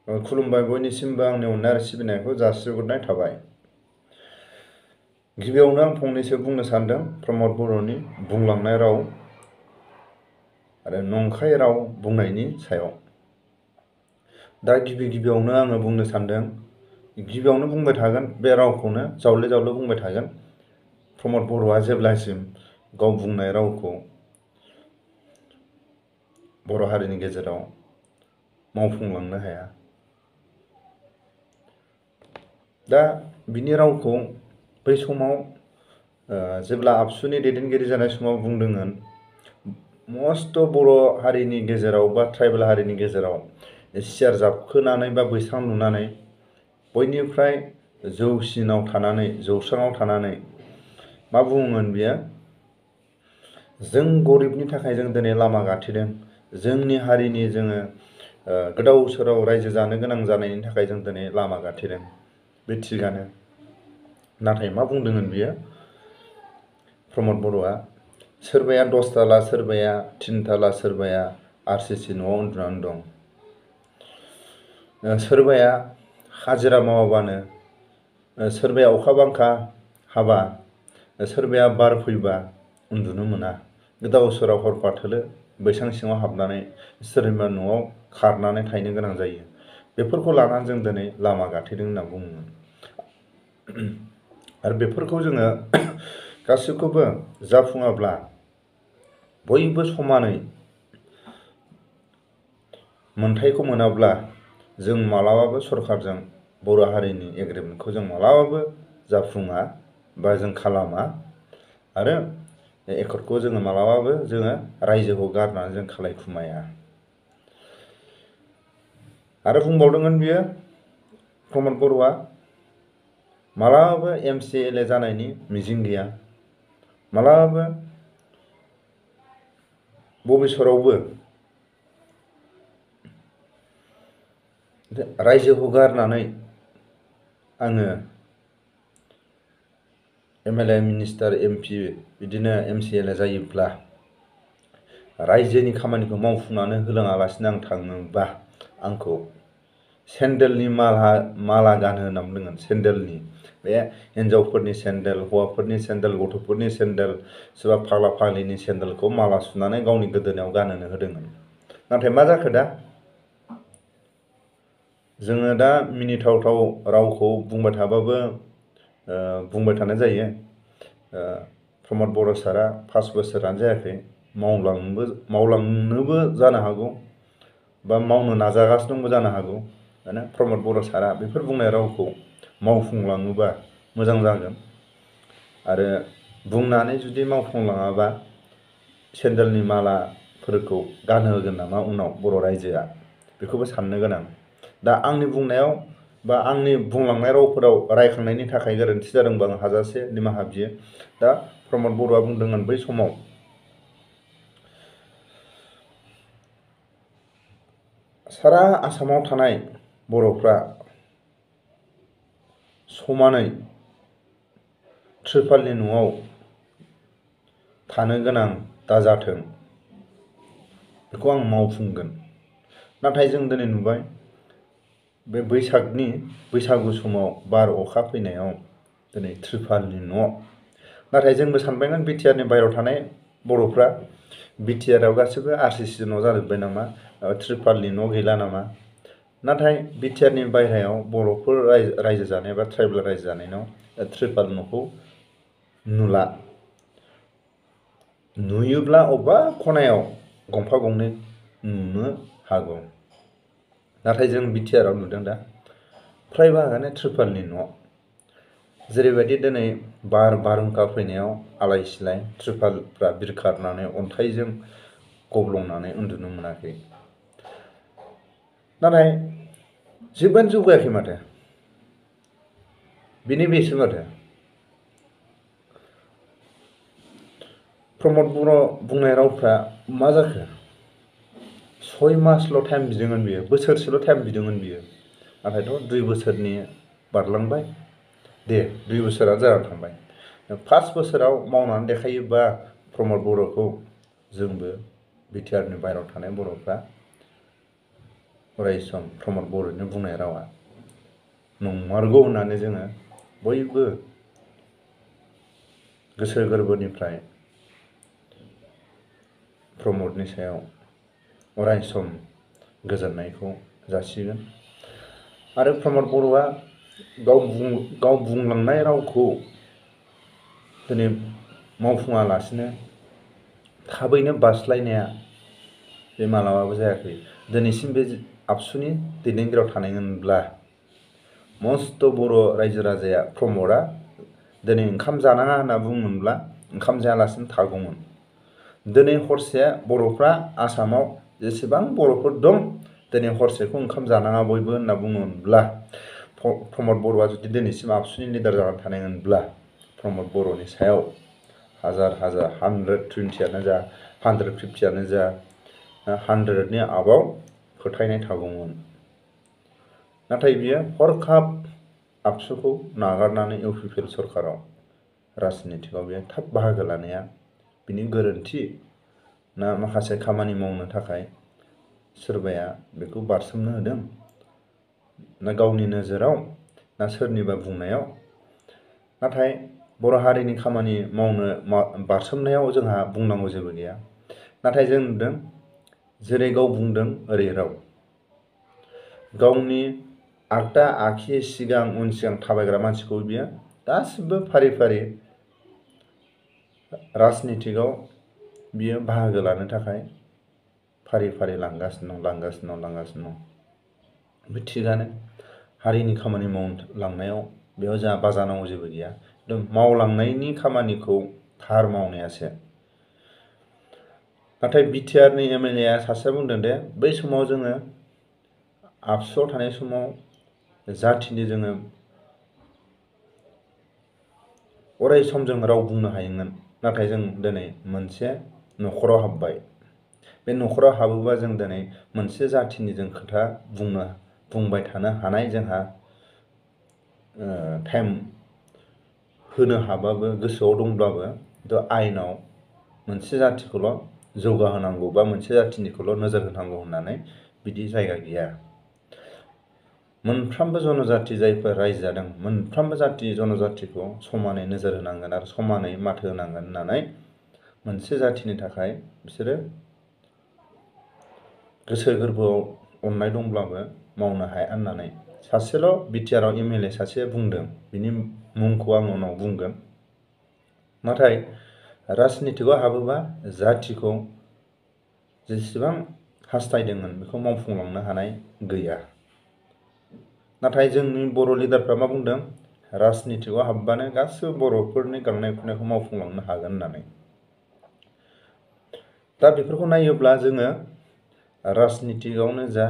खुलुमबाय बयनिसिमबो आंनि अननाय आरो सिबिनायखौ जासिहरनाय थाबाय। गिबियावनो आं फंनैसो बुंनो सानदों प्रमद बर'नि बुंलांनाय राव आरो नंखाय राव बुंनायनि सायाव। दा गिबियावनो आङो बुंनो सानदों, गिबियावनो बुंबाय थागोन बे रावखौनो जावले जावले बुंबाय थागोन। प्रमद बर'आ जेब्लासिम गाव बुंनाय रावखौ बर' हारिनि गेजेराव मावफुंलांनो हाया। दा बिनि रावखौ बै समाव जेब्ला आबसुनि दैदेनगिरि जानाय समाव बुंदोंमोन, मस्ट बर' हारिनि गेजेराव बा ट्राइबेल हारिनि गेजेराव सियार जाबखोनानै बा बैसां लुनानै बयनिफ्राय जौस्राङाव थानानै मा बुङोमोन बियो? जों गरिबनि थाखाय जों दिनै लामा गाथेदों, जोंनि हारिनि जोङो गोदाव सोराव रायजो जानो गोनां जानायनि थाखाय जों दिनै लामा गाथेदों। बे थिगानो, नाथाय मा बुंदोंमोन बियो प्रमद बर'आ? सोरबाया 10 ताला, सोरबाया 3 ताला, सोरबाया RCC न'आव उन्दुनानै दं। सोरबाया हाजिरा मावाबानो, सोरबाया अखा बांखा हाबा, सोरबाया बार फैबा उन्दुनो मोना, गोदाव सोराव हरफाथोलो बैसां सिङाव हाबनानै सोरनिबा न'आव खारनानै थाहैनो गोनां जायो। बेफोरखौ लानानै जों दिनै लामा गाथेदों होनना बुङोमोन। आरो बेफोरखौ जोङो गासैखौबो जाफुङाब्ला बयबो समानै मोनथायखौ मोनाब्ला जों मालाबाबो सरकारजों बर' हारिनि एग्रिमेन्टखौ जों मालाबाबो जाफुङा बा जों खालामा, आरो एकर्डखौ जोङो मालाबाबो जोङो रायजोखौ गारनानै जों खालायखुमाया। आरो बुंबावदोंमोन बियो प्रमद बर'आ, मालाबाबो MCLA जानायनि मिजिं गैया, मालाबाबो भबिष्यतआवबो रायजोखौ गारनानै आङो MLA, मिनिस्टार, MP बिदिनो MCLA जायोब्ला रायजोनि खामानिखौ मावफुंनानै होलाङालासिनो आं थाङोबा आंखौ सेन्देलनि माला गानहो होनना बुंदोंमोन। सेन्देलनि, बे हिन्जावफोरनि सेन्देल, हौवाफोरनि सेन्देल, गथ'फोरनि सेन्देल, सोरबा फाग्ला फाग्लिनि सेन्देलखौ माला सुनानै गावनि गोदोनायाव गानहोनो होदोंमोन। नाथाय मा जाखो दा? जोङो दा मिनिथावथाव रावखौ बुंबाय थाबाबो बुंबाय थानाय जायो। प्रमद बर' सारा 5 बोसोरानो जायाखै, मावलांनोबो जानो हागौ बा मावनो नाजागासिनो दंबो जानो हागौ। माने प्रमद बर' सारा बेफोर बुंनाय रावखौ मावफुंलाङोबा मोजां जागोन। आरो बुंनानै जुदि मावफुंलाङाबा सेन्देलनि मालाफोरखौ गानहोगोन नामा उनाव बर' रायजोआ? बेखौबो साननो गोनां। दा आंनि बुंनायाव बा आंनि बुंलांनाय रावफोराव रायखांनायनि थाखाय गोरोन्थि जादोंबा आं हाजासे निमाहा बियो। दा प्रमद बर'आ बुंदोंमोन बै समाव सारा आसामाव थानाय बर'फ्रा समानै त्रिपालनि न'आव थानो गोनां दाजाथों, बेखौ आं मावफुंगोन। नाथाय जों दिनै नुबाय बे बैसागु समाव बार अखा फैनायाव दिनै त्रिपालनि न'। नाथाय जोंबो सानबायमोन बिटिआरनि बायहेरायाव थानाय बर'फ्रा बिटिआराव गासैबो RCC न' जाजोब्बाय नामा, त्रिपालनि न' गैला नामा? नाथाय बिटिआरनि बायहेरायाव बर'फोर रायजो जानाय बा ट्राइबेल रायजो जानायनाव त्रिपाल न'खौ नुला। नुयोब्ला अबेबा खनायाव गंफा गंनै नुनो हागौ। नाथाय जों बिटिआराव नुदों दा फ्राय बाहागानो त्रिपालनि न'। जेरैबायदि दिनै बारहुंखा फैनायाव आलाय सिलाय त्रिपालफ्रा बिरखारनानै अन्थाइजों गब्लंनानै उन्दुनो मोनाखै। नाथाय जेबोआनो जौगायाखै माथो, बिनि बेसो माथो? प्रमद बर' बुंनाय रावफ्रा मा जाखो? 6 मासल' टाइम बिदोंमोन बियो, बोसोरसेल' टाइम बिदोंमोन बियो। नाथायथ' 2 बोसोरनि बारलांबाय। दे 2 बोसोरा जाना थांबाय। 5 बोसोराव मावनानै देखायोबा प्रमद बर'खौ जोंबो बिटिआरनि बायहेरायाव थानाय बर'फ्रा अरायसम प्रमद बर'नि बुंनाय रावा नंमारगौ होननानै जोङो बयबो गोसो गोरबोनिफ्राय प्रमदनि सायाव अरायसम गोजोननायखौ जासिगोन। आरो प्रमद बर'आ गाव बुंलांनाय रावखौ दिनै मावफुङालासिनो थाबैनो बास्लायनाया बे मालाबाबो जायाखै। दिनैसिम बे आबसुनि दैदेनगिरियाव थानायमोनब्ला मस्त बर' रायजो राजाया प्रमदआ दिनै ओंखाम जानाङा होनना बुङोमोनब्ला ओंखाम जायालासिनो थागौमोन। दिनै हरसे बर'फ्रा आसामाव जेसेबां बर'फोर दं दिनै हरसेखौ ओंखाम जानाङा बयबो होनना बुङोमोनब्ला प्रमद बर'आ जुदि दिनैसिम आबसुनि लिडार जानानै थानायमोनब्ला प्रमद बर'नि सायाव हाजार 120यानो जा 150यानो जा 100नि आबाव फोथायनाय थागौमोन। नाथाय बियो हरखाब आबसुखौ नागारनानै इउपिपिएल सरकाराव राजनितिकआव बियो थाब बाहागो लानाया बिनि गोरोन्थि ना माखासे खामानि मावनो थाखाय सोरबाया बेखौ बारसोमनो होदों ना गावनि नोजोराव ना सोरनिबा बुंनायाव। नाथाय बर' हारिनि खामानि मावनो बारसोमनायाव जोंहा बुंनांगौ जेबो गैया। नाथाय जों नुदों जेरै गाव बुंदों ओरै राव गावनि आगदा आखि सिगां उन सिगां थाबायग्रा मानसिखौ बियो गासिबो फारि फारि राजनितिकआव बियो बाहागो लानो थाखाय फारि फारि लांगासिनो दं। बे थिगानो हारिनि खामानि मावलांनायाव बेयाव जोंहा बाजानांगौ जेबो गैया। मावलांनायनि खामानिखौ थार मावनायासो। नाथाय बिटिआरनि एमएलए आ सासेया बुंदों दे बै समाव जोङो आबसुआव थानाय समाव जाथिनि जोङो अरायसम जों राव बुंनो हायोमोन। नाथाय जों दिनै मोनसे न'खराव हाबबाय। बे न'खराव हाबोबा जों दिनै मोनसे जाथिनि जों खोथा बुंबाय थानो हानाय जोंहा टाइम होनो हाबाबो गोसोआव दंब्लाबो आयेनाव मोनसे जाथिखौल' जौगाहोनांगौ बा मोनसे जाथिनिखौल' नोजोर होनांगौ होननानै बिदि जायगा गैया। मोनफ्रोमबो जनजाति जायफोर रायजो जादों मोनफ्रोमबो जाति जनजातिखौ समानै नोजोर होनांगोन आरो समानै माथो होनांगोन होननानै मोनसे जाथिनि थाखाय बिसोरो गोसो गोरबोआव अननाय दंब्लाबो मावनो हाया होननानै सासेल' बिटिआरआव एमएलए सासे बुंदों। बिनि मुंखौ आं उनाव बुंगोन। नाथाय राजनितिकआव हाबोबा जाथिखौ जेसेबां हास्थायदोंमोन बेखौ मावफुंलांनो हानाय गैया। नाथाय जोंनि बर' लिडारफ्रा मा बुंदों राजनितिकआव हाबबानो गासिबो बर'फोरनि गांनाय उखैनायखौ मावफुंलांनो हागोन होननानै। दा बेफोरखौ नायोब्ला जोङो राजनितिकआवनो जा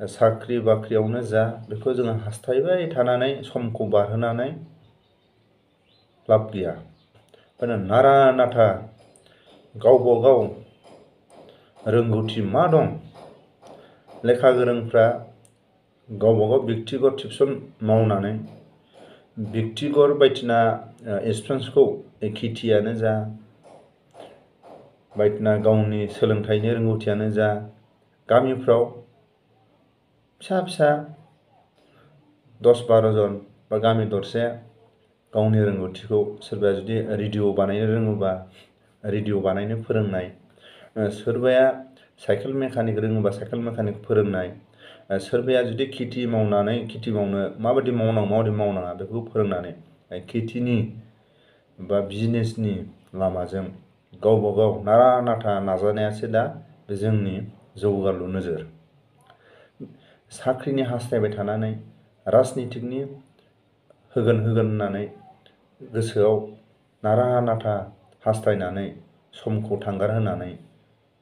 साख्रि बाख्रियावनो जा बेखौ जोङो हास्थायबाय थानानै समखौ बारहोनानै लाब गैया। नारा नाथा गावबा गाव रोंगौथि मा दं लेखा गोरोंफ्रा गावबा गाव व्यक्तिगत टिउसन मावनानै व्यक्तिगत बायदिसिना एक्सपिरियेन्सखौ खेथियानो जा बायदिसिना गावनि सोलोंथाइनि रोंगौथियानो जा गामिफ्राव फिसा फिसा 10-12 जन बा गामि दरसे गावनि रोंगौथिखौ सोरबाया जुदि रेडिअ बानायनो रोङोबा रेडिअ बानायनो फोरोंनाय, सोरबाया साइकेल मेकानिक रोङोबा साइकेल मेकानिक फोरोंनाय, सोरबाया जुदि खेथि मावनो माबायदि मावनांगौ माबायदि मावनाङा बेखौ फोरोंनानै खेथिनि बा बिजनेसनि लामाजों गावबा गाव नारा नाथा नाजानायासो दा बे जोंनि जौगालु नोजोर। साख्रिनि हास्थायबाय थानानै राजनितिकनि होगोन होननानै गोसोआव नारा नाथा हास्थायनानै समखौ थांगार होनानै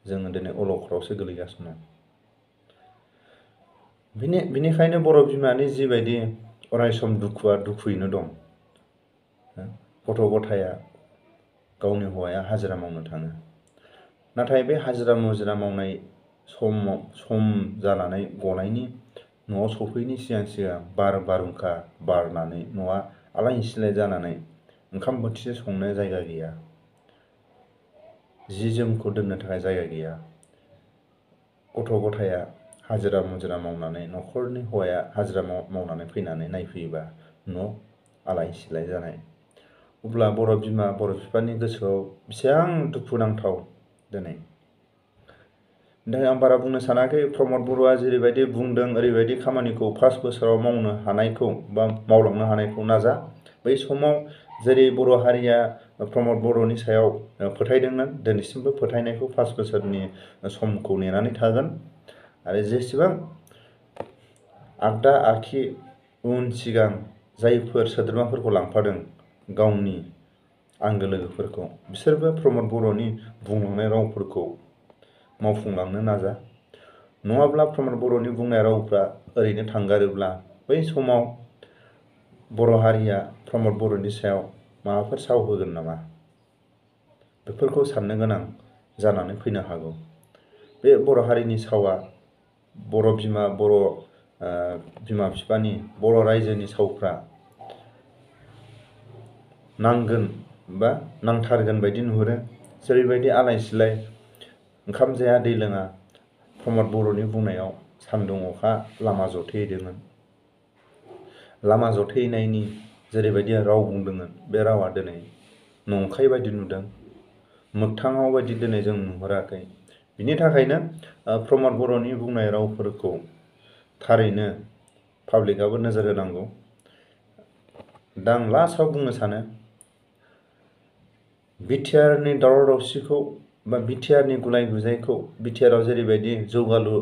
जोङो दिनै अलखदावसो गोलैगासिनो दं। बिनिखायनो बर' बिमानि जिबायदि अरायसम दुखुआ दुखुयैनो दं। गथ' गथाया गावनि हौवाया हाजिरा मावनो थाङो। नाथाय बे हाजिरा मुजिरा मावनाय सम जानानै गनायनि न'आव सफैनि सिगां बारहुंखा बारनानै न'आ आलाय सिलाय जानानै ओंखाम बोथिसे संनो जायगा गैया, जि जोमखौ दोननो थाखाय जायगा गैया, गथ' गथाया हाजिरा मुजिरा मावनानै न'खरनि हौवाया हाजिरा मावनानै फैनानै नायफैयोबा न' आलाय सिलाय जानाय, अब्ला बर' बिमा बर' बिफानि गोसोआव बेसेबां दुखुनांथाव दिनै। ओमफ्राय आं बारा बुंनो सानाखै, प्रमद बर'आ जेरैबायदि बुंदों ओरैबायदि खामानिखौ 5 बोसोराव मावनो हानायखौ बा मावलांनो हानायखौ नाजा। बै समाव जेरै बर' हारिया प्रमद बर'नि सायाव फोथायदोंमोन, दिनैसिमबो फोथायनायखौ 5 बोसोरनि समखौ नेनानै थागोन। आरो जेसेबां आगदा आखि उन सिगां जायफोर सोद्रोमाफोरखौ लांफादों गावनि आंगो लोगोफोरखौ, बिसोरबो प्रमद बर'नि बुंलांनाय रावफोरखौ मावफुंलांनो नाजा। नङाब्ला प्रमद बर'नि बुंनाय रावफ्रा ओरैनो थांगारोब्ला बै समाव बर' हारिया प्रमद बर'नि सायाव माबाफोर साव होगोन नामा, बेफोरखौ साननो गोनां जानानै फैनो हागौ। बे बर' हारिनि सावा, बर' बिमा बर' बिमा बिफानि बर' रायजोनि सावफ्रा नांगोन बा नांथारगोन बायदि नुहुरो। जेरैबायदि आलाय सिलाय ओंखाम जाया दै लोङा प्रमद बर'नि बुंनायाव सान्दुं अखा लामा जथेहैदोंमोन। लामा जथेहैनायनि जेरैबायदि राव बुंदोंमोन, बे रावा दिनै नंखाय बायदि नुदों, मोगथाङाव बायदि दिनै जों नुहुराखै। बिनि थाखायनो प्रमद बर'नि बुंनाय रावफोरखौ थारैनो पाब्लिकआबो नोजोर होनांगौ। दा आं लास्टआव बुंनो सानो, बिटिआरनि दावराव दावसिखौ बा बिटिआरनि गुलाय गुजायखौ बिटिआराव जेरैबायदि जौगालु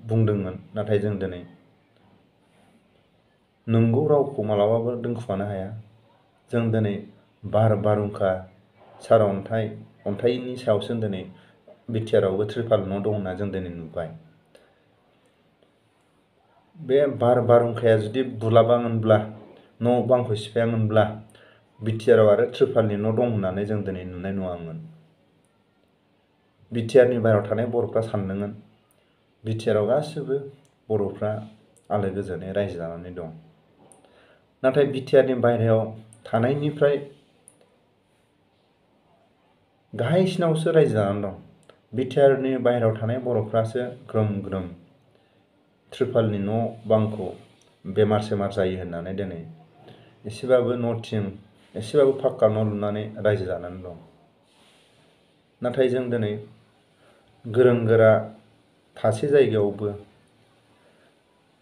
बुंदोंमोन, नाथाय जों दिनै नंगौ रावखौ मालाबाबो दोनखुमानो हाया। जों दिनै बारहुंखा सारअन्थाइ अन्थाइनि सायावसो दिनै बिटिआरावबो त्रिपाल न' दं होनना जों दिनै नुबाय। बे बारहुंखाया जुदि बुलाबामोनब्ला, न' बांखौ सिफायामोनब्ला बिटिआराव आरो त्रिपालनि न' दं होननानै जों दिनै नुनाय नङामोन। बिटिआरनि बाहेरायाव थानाय बर'फ्रा सानदोंमोन बिटिआराव गासिबो बर'फ्रा आलो गोजोनै रायजो जानानै दं। नाथाय बिटिआरनि बाहेरायाव थानायनिफ्राय गाहायसिनावसो रायजो जानानै दं। बिटिआरनि बाहेरायाव थानाय बर'फ्रासो ग्रोम ग्रोम त्रिपालनि न' बांखौ बेमार सेमार जायो होननानै दिनै एसेबाबो न' थिं एसेबाबो फाक्का न' लुनानै रायजो जानानै दं। नाथाय जों दिनै गोरों गोरा थासे जायगायावबो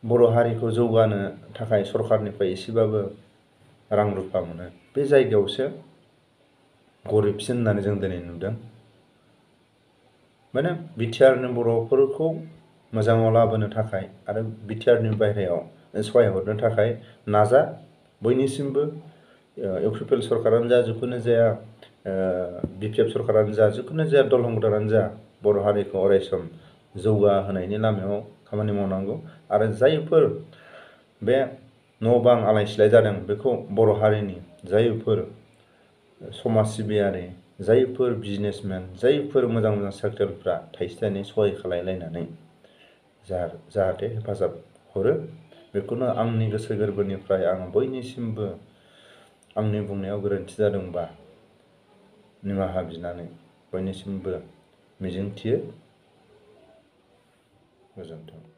बर' हारिखौ जौगानो थाखाय सरकारनिफ्राय एसेबाबो रां रुफा मोनो, बे जायगायावसो गरिबसिन होननानै जों दिनै नुदों। माने बिटिआरनि बर'फोरखौ मोजाङाव लाबोनो थाखाय आरो बिटिआरनि बाहेरायाव सहाय हरनो थाखाय नाजा। बयनिसिमबो इउपिपिएल सरकारानो जा, जिखुनु जाया बिपिएफ सरकारानो जा, जिखुनु जाया दल हांखोदारानो जा, बर' हारिखौ अरायसम जौगाहोनायनि लामायाव खामानि मावनांगौ। आरो जायफोर बे न' बां आलाय सिलाय जादों, बेखौ बर' हारिनि जायफोर समाज सिबियारि, जायफोर बिजनेसमेन, जायफोर मोजां मोजां साख्रियालफ्रा थाइसे थाइनै सहाय खालायलायनानै जाहाथे हेफाजाब हरो, बेखौनो आंनि गोसो गोरबोनिफ्राय आं बयनिसिमबो आंनि बुंनायाव गोरोन्थि जादोंबा निमाहा बिनानै बयनिसिमबो मिजिंथियो। गोजोन्थों।